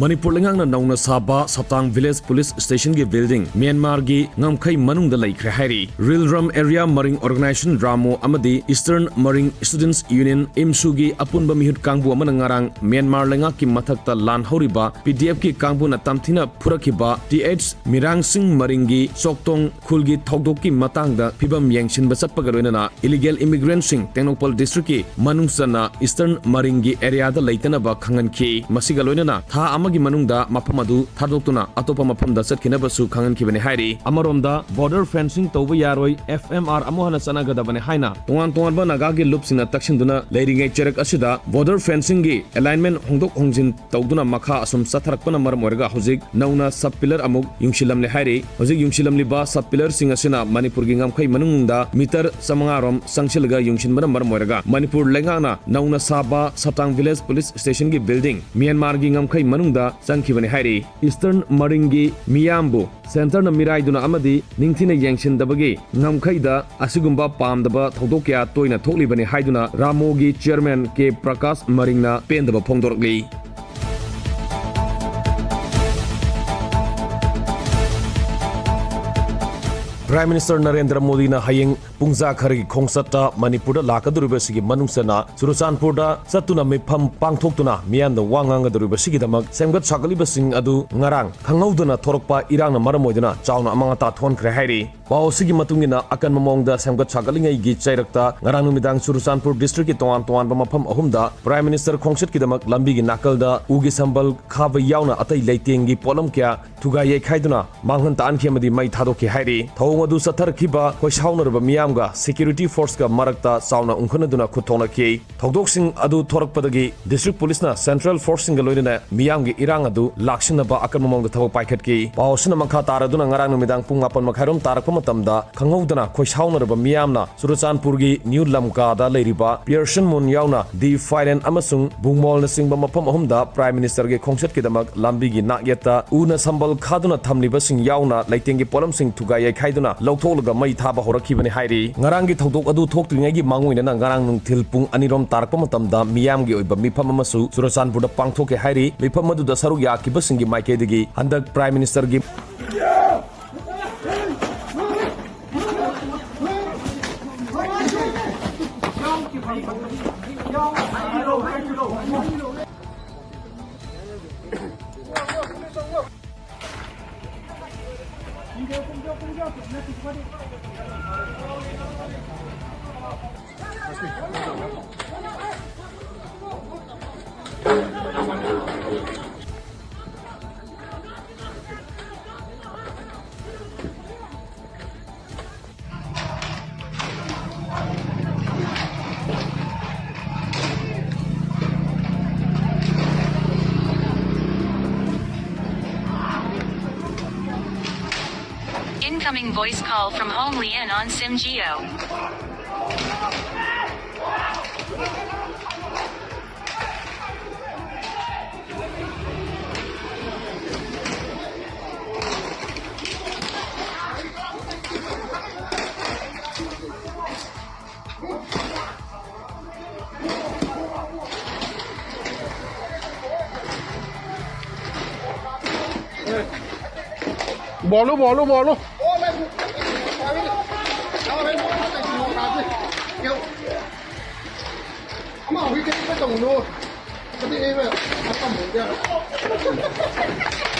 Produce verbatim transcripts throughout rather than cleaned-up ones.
ꯃꯅꯤꯄꯨꯔ ꯂꯩꯉꯥꯛꯅ ꯅꯧꯅ ꯁꯥꯕ ꯁꯞꯇꯥꯡ ꯚꯤꯂꯦꯖ ꯄꯨꯂꯤꯁ ꯁ꯭ꯇꯦꯁꯟꯒꯤ ꯕꯤꯜꯗꯤꯡ ꯃ꯭ꯌꯥꯟꯃꯥꯔꯒꯤ ꯉꯝꯈꯩ ꯃꯅꯨꯡꯗ ꯂꯩꯈ꯭ꯔꯦ ꯍꯥꯏꯔꯤ꯫ ꯔꯤꯜꯔꯝ ꯑꯦꯔꯤꯌꯥ ꯃꯔꯤꯡ ꯑꯣꯔꯒꯅꯥꯏꯖꯦꯁꯟ ꯔꯥꯃꯣ ꯑꯃꯗꯤ ꯏꯁꯇꯔꯟ ꯃꯔꯤꯡ ꯁ꯭ꯇꯨꯗꯦꯟꯠꯁ ꯌꯨꯅꯤꯌꯟ, ꯏꯝꯁꯨꯒꯤ ꯑꯄꯨꯟꯕ ꯃꯤꯍꯨꯠ ꯀꯥꯡꯕꯨ ꯑꯃꯅ ꯉꯔꯥꯡ ꯃ꯭ꯌꯥꯟꯃꯥꯔ ꯂꯩꯉꯥꯛꯀꯤ ꯃꯊꯛꯇ ꯂꯥꯟ ꯍꯧꯔꯤꯕ ꯄꯤ ꯗꯤ ꯑꯦꯐꯀꯤ ꯀꯥꯡꯕꯨꯅ ꯇꯝꯊꯤꯅ ꯐꯨꯔꯛꯈꯤꯕ ꯇꯤ ꯑꯩꯆ ꯃꯤꯔꯥꯡꯁꯤꯡ ꯃꯔꯤꯡꯒꯤ ꯆꯣꯛꯇꯣꯡ ꯈꯨꯜꯒꯤ ꯊꯧꯗꯣꯛꯀꯤ ꯃꯇꯥꯡꯗ ꯐꯤꯕꯝ ꯌꯦꯡꯁꯤꯟꯕ ꯆꯠꯄꯒ ꯂꯣꯏꯅꯅ ꯏꯂꯤꯒꯦꯜ ꯏꯃꯤꯒ꯭ꯔꯦꯟꯠꯁꯤꯡ ꯇꯦꯡꯅꯧꯄꯜ ꯗꯤꯁꯇ꯭ꯔꯤꯛꯀꯤ ꯃꯅꯨꯡ ꯆꯟꯅ ꯏꯁꯇꯔꯟ ꯃꯔꯤꯡꯒꯤ ꯑꯦꯔꯤꯌꯥꯗ ꯂꯩꯇꯅꯕ ꯈꯪꯍꯟꯈꯤ꯫ ꯃꯁꯤꯒ ꯂꯣꯏꯅꯅ ꯊꯥ ꯑꯃꯒꯤ ꯃꯅꯨꯡꯗ ꯃꯐꯝ ꯑꯗꯨ ꯊꯥꯗꯣꯛꯇꯨꯅ ꯑꯇꯣꯞꯄ ꯃꯐꯝꯗ ꯆꯠꯈꯤꯅꯕꯁꯨ ꯈꯪꯍꯟꯈꯤꯕꯅꯤ ꯍꯥꯏꯔꯤ꯫ ꯑꯃꯔꯣꯝꯗ, ꯕꯣꯔꯗꯔ ꯐꯦꯟꯁꯤꯡ ꯇꯧꯕ ꯌꯥꯔꯣꯏ, ꯑꯦꯐ ꯑꯦꯝ ꯑꯥꯔ ꯑꯃꯨꯛ ꯍꯟꯅ ꯆꯠꯅꯒꯗꯕꯅꯤ ꯍꯥꯏꯅ ꯇꯣꯉꯥꯟ ꯇꯣꯉꯥꯟꯕ ꯅꯥꯒꯥꯒꯤ ꯂꯨꯞꯁꯤꯡꯅ ꯇꯛꯁꯤꯟꯗꯨꯅ ꯂꯩꯔꯤꯉꯩ ꯆꯩꯔꯛ ꯑꯁꯤꯗ ꯕꯣꯔꯗꯔ ꯐꯦꯟꯁꯤꯡꯒꯤ ꯑꯦꯂꯥꯏꯟꯃꯦꯟꯠ ꯍꯣꯡꯗꯣꯛ ꯍꯣꯡꯖꯤꯟ ꯇꯧꯗꯨꯅ ꯃꯈꯥ ꯑꯁꯨꯝ ꯆꯠꯊꯔꯛꯄꯅ ꯃꯔꯝ ꯑꯣꯏꯔꯒ ꯍꯧꯖꯤꯛ ꯅꯧꯅ ꯁꯕ ꯄꯤꯂꯔ ꯑꯃꯨꯛ ꯌꯨꯡꯁꯤꯜꯂꯝꯂꯦ ꯍꯥꯏꯔꯤ꯫ ꯍꯧꯖꯤꯛ ꯌꯨꯡꯁꯤꯜꯂꯝꯂꯤꯕ ꯁꯕ ꯄꯤꯂꯔꯁꯤꯡ ꯑꯁꯤꯅ ꯃꯅꯤꯄꯨꯔꯒꯤ ꯉꯝꯈꯩ ꯃꯅꯨꯡꯗ ꯃꯤꯇꯔ ꯆꯥꯃꯉꯥ ꯔꯣꯝ ꯆꯪꯁꯤꯜꯂꯒ ꯌꯨꯡꯁꯤꯟꯕꯅ ꯃꯔꯝ ꯑꯣꯏꯔꯒ ꯃꯅꯤꯄꯨꯔ ꯂꯩꯉꯥꯛꯅ ꯅꯧꯅ ꯁꯥꯕ ꯁꯞꯇꯥꯡ ꯚꯤꯂꯦꯖ ꯄꯨꯂꯤꯁ ꯁ꯭ꯇꯦꯁꯟꯒꯤ ꯕꯤꯜꯗꯤꯡ ꯃ꯭ꯌꯥꯟꯃꯥꯔꯒꯤ ꯉꯝꯈꯩ ꯃꯅꯨꯡꯗ ꯆꯪꯈꯤꯕꯅꯤ ꯍꯥꯏꯔꯤ꯫ ꯏꯁꯇꯔꯟ ꯃꯔꯤꯡꯒꯤ ꯃꯤꯌꯥꯝꯕꯨ ꯁꯦꯟꯇꯔꯅ ꯃꯤꯔꯥꯏꯗꯨꯅ ꯑꯃꯗꯤ ꯅꯤꯡꯊꯤꯅ ꯌꯦꯡꯁꯤꯟꯗꯕꯒꯤ ꯉꯝꯈꯩꯗ ꯑꯁꯤꯒꯨꯝꯕ ꯄꯥꯝꯗꯕ ꯊꯧꯗꯣꯛ ꯀꯌꯥ ꯇꯣꯏꯅ ꯊꯣꯛꯂꯤꯕꯅꯤ ꯍꯥꯏꯗꯨꯅ ꯔꯥꯃꯣꯒꯤ ꯆꯤꯌꯔꯃꯦꯟ ꯀꯦ ꯄ꯭ꯔꯀꯥꯁ ꯃꯔꯤꯡꯅ ꯄꯦꯟꯗꯕ ꯐꯣꯡꯗꯣꯔꯛꯂꯤ꯫ ꯄ꯭ꯔꯥꯏꯝ ꯃꯤꯅꯤꯁꯇꯔ ꯅꯔꯦꯟꯗ꯭ꯔ ꯃꯣꯗꯤꯅ ꯍꯌꯦꯡ ꯄꯨꯡꯖꯥ ꯈꯔꯒꯤ ꯈꯣꯡꯆꯠꯇ ꯃꯅꯤꯄꯨꯔꯗ ꯂꯥꯛꯀꯗꯧꯔꯤꯕꯁꯤꯒꯤ ꯃꯅꯨꯡ ꯆꯟꯅ ꯆꯨꯔꯆꯥꯟꯄꯨꯔꯗ ꯆꯠꯇꯨꯅ ꯃꯤꯐꯝ ꯄꯥꯡꯊꯣꯛꯇꯨꯅ ꯃꯤꯌꯥꯝꯗ ꯋꯥ ꯉꯥꯡꯒꯗꯧꯔꯤꯕꯁꯤꯒꯤꯗꯃꯛ ꯁꯦꯝꯒꯠ ꯁꯥꯒꯠꯂꯤꯕꯁꯤꯡ ꯑꯗꯨ ꯉꯔꯥꯡ ꯈꯪꯍꯧꯗꯅ ꯊꯣꯔꯛꯄ ꯏꯔꯥꯡꯅ ꯃꯔꯝ ꯑꯣꯏꯗꯨꯅ ꯆꯥꯎꯅ ꯑꯃꯥꯡ ꯑꯇꯥ ꯊꯣꯛꯍꯟꯈ꯭ꯔꯦ ꯍꯥꯏꯔꯤ꯫ ꯄꯥꯎ ꯑꯁꯤꯒꯤ ꯃꯇꯨꯡ ꯏꯟꯅ, ꯑꯀꯟꯕ ꯃꯑꯣꯡꯗ ꯁꯦꯝꯒꯠ ꯁꯥꯒꯠꯂꯤꯉꯩꯒꯤ ꯆꯩꯔꯛꯇ ꯉꯔꯥꯡ ꯅꯨꯃꯤꯗꯥꯡ ꯆꯨꯔꯆꯥꯟꯄꯨꯔ ꯗꯤꯁꯇ꯭ꯔꯤꯛꯀꯤ ꯇꯣꯉꯥꯟ ꯇꯣꯉꯥꯟꯕ ꯃꯐꯝ ꯑꯍꯨꯝꯗ ꯄ꯭ꯔꯥꯏꯝ ꯃꯤꯅꯤꯁꯇꯔ ꯈꯣꯡꯆꯠꯀꯤꯗꯃꯛ ꯂꯝꯕꯤꯒꯤ ꯅꯥꯀꯜꯗ ꯎꯒꯤ ꯁꯝꯕꯜ ꯈꯥꯕ ꯌꯥꯎꯅ ꯑꯇꯩ ꯂꯩꯇꯦꯡꯒꯤ ꯄꯣꯠꯂꯝ ꯀꯌꯥ ꯊꯨꯒꯥꯏ ꯌꯩꯈꯥꯏꯗꯨꯅ ꯃꯥꯡꯍꯟ ꯇꯥꯛꯍꯟꯈꯤ ꯑꯃꯗꯤ ꯃꯩ ꯊꯥꯗꯣꯛꯈꯤ ꯍꯥꯏꯔꯤ꯫ ꯊꯧꯑꯣꯡ ꯑꯗꯨ ꯆꯠꯊꯔꯛꯈꯤꯕ ꯈꯣꯏꯁꯥꯎꯅꯔꯕ ꯃꯤꯌꯥꯝꯒ ꯁꯦꯀ꯭ꯌꯨꯔꯤꯇꯤ ꯐꯣꯔꯁꯀ ꯃꯔꯛꯇ ꯆꯥꯎꯅ ꯎꯪꯈꯠꯅꯗꯨꯅ ꯈꯨꯠ ꯊꯣꯛꯅꯈꯤ꯫ ꯊꯧꯗꯣꯛꯁꯤꯡ ꯑꯗꯨ ꯊꯣꯔꯛꯄꯗꯒꯤ ꯗꯤꯁꯇ꯭ꯔꯤꯛ ꯄꯨꯂꯤꯁꯅ ꯁꯦꯟꯇ꯭ꯔꯦꯜ ꯐꯣꯔꯁꯁꯤꯡꯒ ꯂꯣꯏꯅꯅ ꯃꯤꯌꯥꯝꯒꯤ ꯏꯔꯥꯡ ꯑꯗꯨ ꯂꯥꯛꯁꯤꯟꯅꯕ ꯑꯀꯟꯕ ꯃꯑꯣꯡꯗ ꯊꯕꯛ ꯄꯥꯏꯈꯠꯈꯤ꯫ ꯄꯥꯎ ꯑꯁꯤꯅ ꯃꯈꯥ ꯇꯥꯔꯗꯨꯅ ꯉꯔꯥꯡ ꯅꯨꯃꯤꯗꯥꯡ ꯄꯨꯡ ꯃꯥꯄꯟ ꯃꯈꯥꯏꯔꯣꯝ ꯇꯥꯔꯛꯄ ꯃꯇꯝꯗ ꯈꯪꯍꯧꯗꯅ ꯈꯣꯏꯁꯥꯎꯅꯔꯕ ꯃꯤꯌꯥꯝꯅ ꯆꯨꯔꯆꯥꯟꯄꯨꯔꯒꯤ ꯅ꯭ꯌꯨ ꯂꯝꯀꯥꯗ ꯂꯩꯔꯤꯕ ꯄꯤꯌꯔꯁꯟ ꯃꯨꯟ ꯌꯥꯎꯅ ꯗꯤ ꯐꯥꯏꯔꯦꯟ ꯑꯃꯁꯨꯡ ꯕꯨꯡꯃꯣꯜꯅ ꯆꯤꯡꯕ ꯃꯐꯝ ꯑꯍꯨꯝꯗ ꯄ꯭ꯔꯥꯏꯝ ꯃꯤꯅꯤꯁꯇꯔꯒꯤ ꯈꯣꯡꯆꯠꯀꯤꯗꯃꯛ ꯂꯝꯕꯤꯒꯤ ꯅꯥꯛꯌꯦꯠꯇ ꯎꯅ ꯁꯝꯕꯜ ꯈꯥꯗꯨꯅ ꯊꯝꯂꯤꯕꯁꯤꯡ ꯌꯥꯎꯅ ꯂꯩꯇꯦꯡꯒꯤ ꯄꯣꯠꯂꯝꯁꯤꯡ ꯊꯨꯒꯥꯏ ꯌꯩꯈꯥꯏꯗꯨꯅ ꯂꯧꯊꯣꯛꯂꯒ ꯃꯩ ꯊꯥꯕ ꯍꯧꯔꯛꯈꯤꯕꯅꯤ ꯍꯥꯏꯔꯤ꯫ ꯉꯔꯥꯡꯒꯤ ꯊꯧꯗꯣꯛ ꯑꯗꯨ ꯊꯣꯛꯇ꯭ꯔꯤꯉꯩꯒꯤ ꯃꯥꯡꯑꯣꯏꯅꯅ ꯉꯔꯥꯡ ꯅꯨꯡꯊꯤꯜ ꯄꯨꯡ ꯑꯅꯤꯔꯣꯝ ꯇꯥꯔꯛꯄ ꯃꯇꯝꯗ ꯃꯤꯌꯥꯝꯒꯤ ꯑꯣꯏꯕ ꯃꯤꯐꯝ ꯑꯃꯁꯨ ꯆꯨꯔꯆꯥꯟꯄꯨꯔꯗ ꯄꯥꯡꯊꯣꯛꯈꯤ ꯍꯥꯏꯔꯤ꯫ ꯃꯤꯐꯝ ꯑꯗꯨꯗ ꯁꯔꯨꯛ ꯌꯥꯈꯤꯕꯁꯤꯡꯒꯤ ꯃꯥꯏꯀꯩꯗꯒꯤ ꯍꯟꯗꯛ Prime Ministerꯒꯤ Incoming voice call from Hong Lian on Sim Geo. Bolo, bolo, bolo. Ama hui ke pe tong no. Kati e ba. Aka mo dia.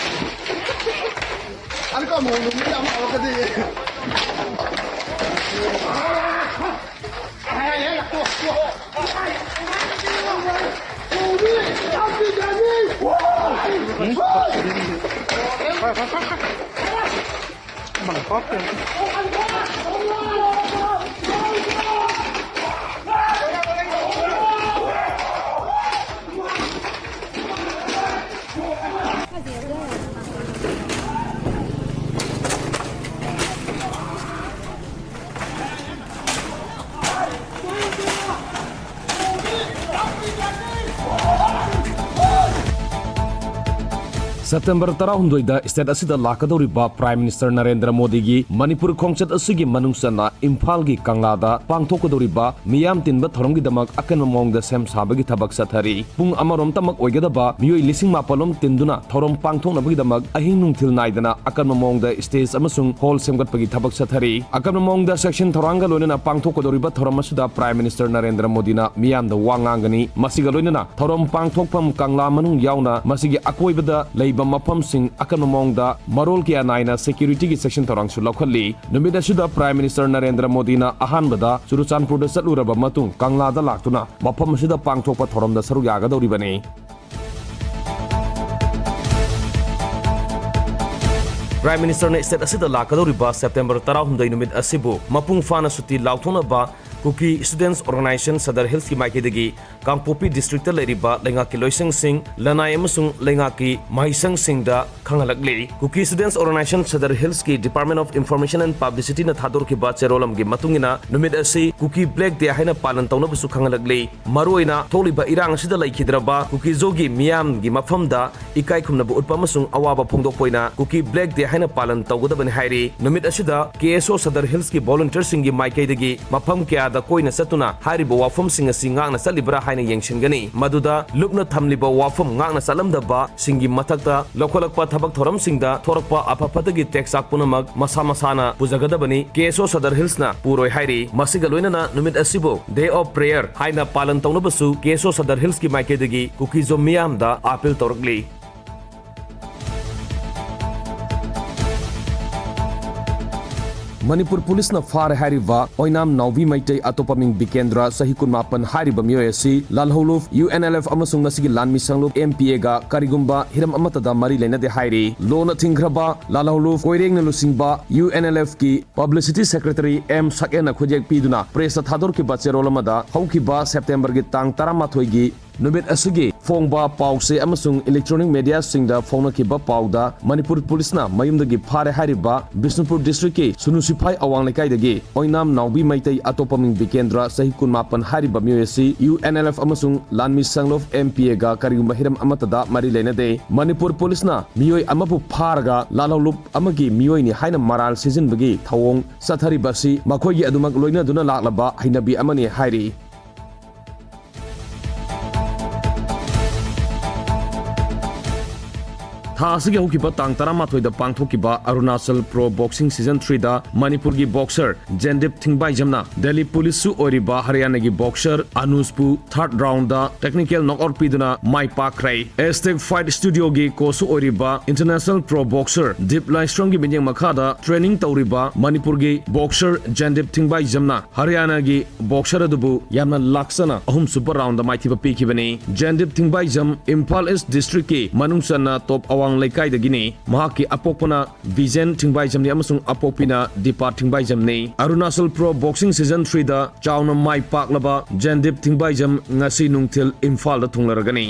Aka mo no ni ama kati. September ꯇꯔꯥꯍꯨꯝꯗꯣꯏꯗ state ꯑꯁꯤꯗ ꯂꯥꯛꯀꯗꯧꯔꯤꯕ Prime Minister Narendra ꯃꯣꯗꯤꯒꯤ ꯃꯅꯤꯄꯨꯔ ꯈꯣꯡꯆꯠ ꯑꯁꯤꯒꯤ ꯃꯅꯨꯡ ꯆꯟꯅ ꯏꯝꯐꯥꯜꯒꯤ ꯀꯪꯂꯥꯗ ꯄꯥꯡꯊꯣꯛꯀꯗꯧꯔꯤꯕ ꯃꯤꯌꯥꯝ ꯇꯤꯟꯕ ꯊꯧꯔꯝꯒꯤꯗꯃꯛ ꯑꯀꯟꯕ ꯃꯑꯣꯡꯗ ꯁꯦꯝ ꯁꯥꯕꯒꯤ ꯊꯕꯛ ꯆꯠꯊꯔꯤ꯫ ꯄꯨꯡ ꯑꯃꯔꯣꯝꯇꯃꯛ ꯑꯣꯏꯒꯗꯕ ꯃꯤꯑꯣꯏ ꯂꯤꯁꯤꯡ ꯃꯥꯄꯜ ꯔꯣꯝ ꯇꯤꯟꯗꯨꯅ ꯊꯧꯔꯝ ꯄꯥꯡꯊꯣꯛꯅꯕꯒꯤꯗꯃꯛ ꯑꯍꯤꯡ ꯅꯨꯡꯊꯤꯜ ꯅꯥꯏꯗꯅ ꯑꯀꯟꯕ ꯃꯑꯣꯡꯗ stage ꯑꯃꯁꯨꯡ hall ꯁꯦꯝꯒꯠꯄꯒꯤ ꯊꯕꯛ ꯆꯠꯊꯔꯤ꯫ ꯑꯀꯟꯕ ꯃꯑꯣꯡꯗ section ꯊꯧꯔꯥꯡꯒ ꯂꯣꯏꯅꯅ ꯄꯥꯡꯊꯣꯛꯀꯗꯧꯔꯤꯕ ꯊꯧꯔꯝ ꯑꯁꯤꯗ Prime Minister ꯅꯔꯦꯟꯗ꯭ꯔ ꯃꯣꯗꯤꯅ ꯃꯤꯌꯥꯝꯗ ꯋꯥ ꯉꯥꯡꯒꯅꯤ꯫ ꯃꯁꯤꯒ ꯂꯣꯏꯅꯅ ꯊꯧꯔꯝ ꯄꯥꯡꯊꯣꯛꯐꯝ ꯀꯪꯂꯥ ꯃꯅꯨꯡ ꯌꯥꯎꯅ ꯃꯁꯤꯒꯤ ꯑꯀꯣꯏꯕꯗ ꯂꯩꯕ ꯃꯐꯝꯁꯤꯡ ꯑꯀꯟꯕ ꯃꯑꯣꯡꯗ ꯃꯔꯣꯜ ꯀꯌꯥ ꯅꯥꯏꯅ security ꯒꯤ section ꯊꯧꯔꯥꯡꯁꯨ ꯂꯧꯈꯠꯂꯤ꯫ ꯅꯨꯃꯤꯠ ꯑꯁꯤꯗ Prime Minister ꯅꯔꯦꯟꯗ꯭ꯔ ꯃꯣꯗꯤꯅ ꯑꯍꯥꯟꯕꯗ ꯆꯨꯔꯆꯥꯟꯄꯨꯔꯗ ꯆꯠꯂꯨꯔꯕ ꯃꯇꯨꯡ ꯀꯪꯂꯥꯗ ꯂꯥꯛꯇꯨꯅ ꯃꯐꯝ ꯑꯁꯤꯗ ꯄꯥꯡꯊꯣꯛꯄ ꯊꯧꯔꯝꯗ ꯁꯔꯨꯛ ꯌꯥꯒꯗꯧꯔꯤꯕꯅꯤ꯫ Prime Minister ꯅ state ꯑꯁꯤꯗ ꯂꯥꯛꯀꯗꯧꯔꯤꯕ ꯁꯦꯞꯇꯦꯝꯕꯔ ꯇꯔꯥꯍꯨꯝꯗꯣꯏ ꯅꯨꯃꯤꯠ ꯑꯁꯤꯕꯨ ꯃꯄꯨꯡ ꯐꯥꯅ ꯁꯨꯇꯤ ꯂꯥꯎꯊꯣꯛꯅꯕ Kuki Students Organisation Sadar Hills ꯀꯤ ꯃꯥꯏꯀꯩꯗꯒꯤ ꯀꯥꯡꯄꯣꯛꯄꯤ district ꯇ ꯂꯩꯔꯤꯕ ꯂꯩꯉꯥꯛꯀꯤ ꯂꯣꯏꯁꯪꯁꯤꯡ, ꯂꯅꯥꯏ ꯑꯃꯁꯨꯡ ꯂꯩꯉꯥꯛꯀꯤ ꯃꯍꯩꯁꯪꯁꯤꯡꯗ ꯈꯪꯍꯜꯂꯛꯂꯤ꯫ Kuki Students Organisation Sadar Hills ꯀꯤ Department of Information and Publicity ꯅ ꯊꯥꯗꯣꯔꯛꯈꯤꯕ ꯆꯦꯔꯣꯜ ꯑꯃꯒꯤ ꯃꯇꯨꯡ ꯏꯟꯅ, ꯅꯨꯃꯤꯠ ꯑꯁꯤ Kuki Black Day ꯍꯥꯏꯅ ꯄꯥꯂꯟ ꯇꯧꯅꯕꯁꯨ ꯈꯪꯍꯜꯂꯛꯂꯤ꯫ ꯃꯔꯨꯑꯣꯏꯅ ꯊꯣꯛꯂꯤꯕ ꯏꯔꯥꯡ ꯑꯁꯤꯗ ꯂꯩꯈꯤꯗ꯭ꯔꯕ ꯀꯨꯀꯤꯖꯣꯒꯤ ꯃꯤꯌꯥꯝꯒꯤ ꯃꯐꯝꯗ ꯏꯀꯥꯏ ꯈꯨꯝꯅꯕ ꯎꯠꯄ ꯑꯃꯁꯨꯡ ꯑꯋꯥꯕ ꯐꯣꯡꯗꯣꯛꯄ ꯑꯣꯏꯅ Kuki Black Day ꯍꯥꯏꯅ ꯄꯥꯂꯟ ꯇꯧꯒꯗꯕꯅꯤ ꯍꯥꯏꯔꯤ꯫ ꯅꯨꯃꯤꯠ ꯑꯁꯤꯗ K S O Sadar Hills ꯀꯤ volunteer ꯁꯤꯡꯒꯤ ꯃꯥꯏꯀꯩꯗꯒꯤ ꯃꯐꯝ ꯀꯌꯥꯗ ꯀꯣꯏꯅ ꯆꯠꯇꯨꯅ ꯍꯥꯏꯔꯤꯕ ꯋꯥꯐꯝꯁꯤꯡ ꯑꯁꯤ ꯉꯥꯛꯅ ꯆꯠꯂꯤꯕ꯭ꯔꯥ ꯍꯥꯏꯅ ꯌꯦꯡꯁꯤꯟꯒꯅꯤ꯫ ꯃꯗꯨꯗ ꯂꯨꯞꯅ ꯊꯝꯂꯤꯕ ꯋꯥꯐꯝ ꯉꯥꯛꯅ ꯆꯠꯂꯝꯗꯕꯁꯤꯡꯒꯤ ꯃꯊꯛꯇ ꯂꯧꯈꯠꯂꯛꯄ ꯊꯕꯛ ꯊꯧꯔꯝꯁꯤꯡꯗ ꯊꯣꯔꯛꯄ ꯑꯐ ꯐꯠꯇꯒꯤ ꯇꯦꯛꯆꯥꯛ ꯄꯨꯝꯅꯃꯛ ꯃꯁꯥ ꯃꯁꯥꯅ ꯄꯨꯖꯒꯗꯕꯅꯤ꯫ K S O Sadar Hills ꯅ ꯄꯨꯔꯣꯏ ꯍꯥꯏꯔꯤ꯫ ꯃꯁꯤꯒ ꯂꯣꯏꯅꯅ ꯅꯨꯃꯤꯠ ꯑꯁꯤꯕꯨ Day of Prayer ꯍꯥꯏꯅ ꯄꯥꯂꯟ ꯇꯧꯅꯕꯁꯨ K S O Sadar Hills ꯀꯤ ꯃꯥꯏꯀꯩꯗꯒꯤ ꯀꯨꯀꯤꯖꯣ ꯃꯤꯌꯥꯝꯗ appeal ꯇꯧꯔꯛꯂꯤ꯫ ꯃꯅꯤꯄꯨꯔ ꯄꯨꯂꯤꯁꯅ ꯐꯥꯔꯦ ꯍꯥꯏꯔꯤꯕ ꯑꯣꯏꯅꯥꯝ ꯅꯥꯎꯕꯤ ꯃꯩꯇꯩ, ꯑꯇꯣꯞꯄ ꯃꯤꯡ ꯕꯤꯀꯦꯟꯗ꯭ꯔ, ꯆꯍꯤ ꯀꯨꯟꯃꯥꯄꯟ ꯍꯥꯏꯔꯤꯕ ꯃꯤꯑꯣꯏ ꯑꯁꯤ ꯂꯥꯜꯍꯧꯂꯨꯞ, U N L F ꯑꯃꯁꯨꯡ ꯃꯁꯤꯒꯤ ꯂꯥꯟꯃꯤ ꯁꯪꯂꯨꯞ, M P A ꯒ ꯀꯔꯤꯒꯨꯝꯕ ꯍꯤꯔꯝ ꯑꯃꯠꯇꯗ ꯃꯔꯤ ꯂꯩꯅꯗꯦ ꯍꯥꯏꯔꯤ꯫ ꯂꯣꯅ ꯊꯤꯡꯈ꯭ꯔꯕ ꯂꯥꯜꯍꯧꯂꯨꯞ ꯀꯣꯏꯔꯦꯡꯅ ꯂꯨꯆꯤꯡꯕ U N L F ꯀꯤ publicity secretary M ꯁꯛꯍꯦꯟꯅ ꯈꯨꯠꯌꯦꯛ ꯄꯤꯗꯨꯅ press ꯇ ꯊꯥꯗꯣꯔꯛꯈꯤꯕ ꯆꯦꯔꯣꯜ ꯑꯃꯗ ꯍꯧꯈꯤꯕ ꯁꯦꯞꯇꯦꯝꯕꯔꯒꯤ ꯇꯥꯡ ꯇꯔꯥꯃꯥꯊꯣꯏꯒꯤ ꯅꯨꯃꯤꯠ ꯑꯁꯤꯒꯤ ꯐꯣꯡꯕ ꯄꯥꯎꯆꯦ ꯑꯃꯁꯨꯡ electronic mediaꯁꯤꯡꯗ ꯐꯣꯡꯅꯈꯤꯕ ꯄꯥꯎꯗ, ꯃꯅꯤꯄꯨꯔ ꯄꯨꯂꯤꯁꯅ ꯃꯌꯨꯝꯗꯒꯤ ꯐꯥꯔꯦ ꯍꯥꯏꯔꯤꯕ ꯕꯤꯁꯅꯨꯄꯨꯔ districtꯀꯤ ꯁꯨꯅꯨ ꯁꯤꯐꯥꯏ ꯑꯋꯥꯡ ꯂꯩꯀꯥꯏꯗꯒꯤ ꯑꯣꯏꯅꯥꯝ ꯅꯥꯎꯕꯤ ꯃꯩꯇꯩ, ꯑꯇꯣꯞꯄ ꯃꯤꯡ ꯕꯤꯀꯦꯟꯗ꯭ꯔ, ꯆꯍꯤ ꯀꯨꯟꯃꯥꯄꯟ ꯍꯥꯏꯔꯤꯕ ꯃꯤꯑꯣꯏ ꯑꯁꯤ UNLF ꯑꯃꯁꯨꯡ ꯂꯥꯟꯃꯤ ꯁꯪꯂꯣꯞ MPAꯒ ꯀꯔꯤꯒꯨꯝꯕ ꯍꯤꯔꯝ ꯑꯃꯠꯇꯗ ꯃꯔꯤ ꯂꯩꯅꯗꯦ꯫ ꯃꯅꯤꯄꯨꯔ ꯄꯨꯂꯤꯁꯅ ꯃꯤꯑꯣꯏ ꯑꯃꯕꯨ ꯐꯥꯔꯒ ꯂꯥꯜꯍꯧꯂꯨꯞ ꯑꯃꯒꯤ ꯃꯤꯑꯣꯏꯅꯤ ꯍꯥꯏꯅ ꯃꯔꯥꯜ ꯁꯤꯖꯤꯟꯕꯒꯤ ꯊꯧꯑꯣꯡ ꯆꯠꯊꯔꯤꯕ ꯑꯁꯤ ꯃꯈꯣꯏꯒꯤ ꯑꯗꯨꯃꯛ ꯂꯣꯏꯅꯗꯨꯅ ꯂꯥꯛꯂꯕ ꯍꯩꯅꯕꯤ ꯑꯃꯅꯤ ꯍꯥꯏꯔꯤ꯫ ꯊꯥ ꯑꯁꯤꯒꯤ ꯍꯧꯈꯤꯕ ꯇꯥꯡ ꯇꯔꯥꯃꯥꯊꯣꯏꯗ ꯄꯥꯡꯊꯣꯛꯈꯤꯕ ꯑꯔꯨꯅꯥꯆꯜ Pro Boxing Season threeꯗ ꯃꯅꯤꯄꯨꯔꯒꯤ boxer ꯖꯦꯟꯗꯤꯞ ꯊꯤꯡꯕꯥꯏꯖꯝꯅ ꯗꯦꯜꯂꯤ ꯄꯨꯂꯤꯁꯁꯨ ꯑꯣꯏꯔꯤꯕ ꯍꯔꯤꯌꯥꯅꯥꯒꯤ boxer ꯑꯅꯨꯖꯄꯨ third roundꯗ technical knockout ꯄꯤꯗꯨꯅ ꯃꯥꯏ ꯄꯥꯛꯈ꯭ꯔꯦ꯫ Aztec Fight Studioꯒꯤ coachꯁꯨ ꯑꯣꯏꯔꯤꯕ international pro boxer ꯗꯤꯞ ꯂꯥꯏꯁ꯭ꯔꯝꯒꯤ ꯃꯤꯠꯌꯦꯡ ꯃꯈꯥꯗ training ꯇꯧꯔꯤꯕ ꯃꯅꯤꯄꯨꯔꯒꯤ boxer ꯖꯦꯟꯗꯤꯞ ꯊꯤꯡꯕꯥꯏꯖꯝꯅ ꯍꯔꯤꯌꯥꯅꯥꯒꯤ boxer ꯑꯗꯨꯕꯨ ꯌꯥꯝꯅ ꯂꯥꯛꯆꯅ ꯑꯍꯨꯝꯁꯨꯕ roundꯗ ꯃꯥꯏꯊꯤꯕ ꯄꯤꯈꯤꯕꯅꯤ꯫ ꯖꯦꯟꯗꯤꯞ ꯊꯤꯡꯕꯥꯏꯖꯝ ꯏꯝꯐꯥꯜ East districtꯀꯤ ꯃꯅꯨꯡ ꯆꯟꯅ ꯇꯣꯞ ꯑꯋꯥꯡ ꯂꯩꯀꯥꯏꯗꯒꯤꯅꯤ꯫ ꯃꯍꯥꯛꯀꯤ ꯑꯄꯣꯛꯄꯅ ꯕꯤꯖꯦꯟ ꯊꯤꯡꯕꯥꯏꯖꯝꯅꯤ ꯑꯃꯁꯨꯡ ꯑꯄꯣꯛꯄꯤꯅ Deepa ꯊꯤꯡꯕꯥꯏꯖꯝꯅꯤ꯫ Arunachal Pro Boxing Season threeꯗ ꯆꯥꯎꯅ ꯃꯥꯏ ꯄꯥꯛꯂꯕ ꯖꯦꯟꯗꯤꯞ ꯊꯤꯡꯕꯥꯏꯖꯝ ꯉꯁꯤ ꯅꯨꯡꯊꯤꯜ ꯏꯝꯐꯥꯜꯗ ꯊꯨꯡꯂꯔꯒꯅꯤ꯫